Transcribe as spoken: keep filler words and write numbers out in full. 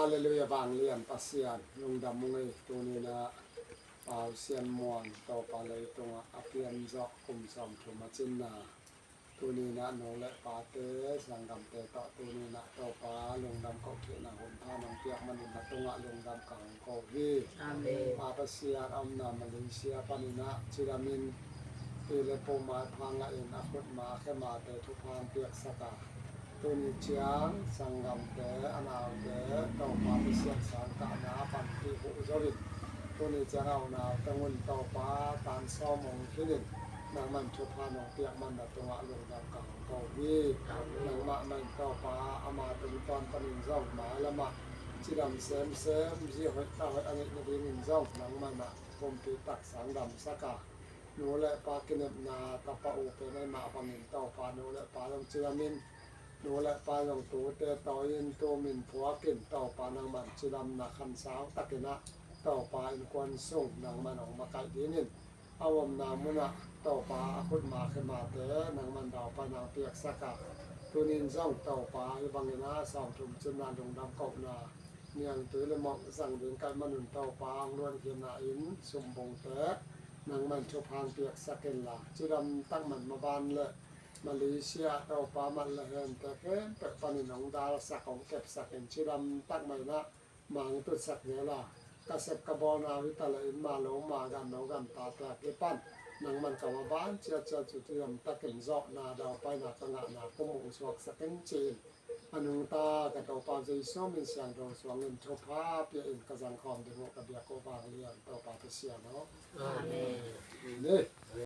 Halleluia, vanglian Pasian, lungdam ung ei, tuni-in ah Pau Sian Muan Topa leitungah a pian zawh kum sawmthum a cinna. Tuni-in ah nu le pate, sanggamte tawh tuni-in ah Topa lungdam kohtheihna hun pha nong piak manin na tungah lungdam ka hong ko hi. Amen. Pa Pasian, a omna Malaysia panin ah cidamin pi le pu maipha ngahin a khutma khemate thupha hong piaksak a, tuni ciang sanggamte, a naute, Topa Pasian sang kahna panpih huh zo in, tuni ciang a unau teng un Topa tan sawm hong khin in, nangman thupha nong piak man na tungah lungdam ka hong ko hi. Nangmah mah in Topa ama tungtawn panin zong mailamah cidam semsem, zi hoih ta hoih a neih nadingin zong nangmah mah pumpi taksang damsak a, nu le pa kinepna tapa u pen ei mah bangin Topa nu le pa zong cidamin, nu le pa zong tute tawi-in tumin phuakin Topa nangman cidamna khansau takin ah Topa innkuan sung nangman hong makaih dingin, a omna munah Topa a khutma khemate nangman daupaina hong piaksak a, tunin zong Topa hih bangin ah sawmthum cinna lungdam kohna niangtui le mawh zang ding kaih manun Topa hong luankhiatna in sumbungte nangman thupha hong piaksak inla, cidam tak man maban le Malaysia Topa man le hente khempeuh panin hong dalsak, hong kepsak in, cidam tak mah in ah mang tutsak zel a, ka sep ka bawlna uh hi ta leh in, ma lo ma gan lo gan tate a kipan nangman ka maban ciatciat uh cidam takin zawhna daupaina ka ngahna kum uh suaksak in ci-in, a nungta ka Topa Jesu min siangtho suangin thupha pia in ka zangkhawm ding uh ka biak uh vanglian Topa Pasian aw. Amen. Amen.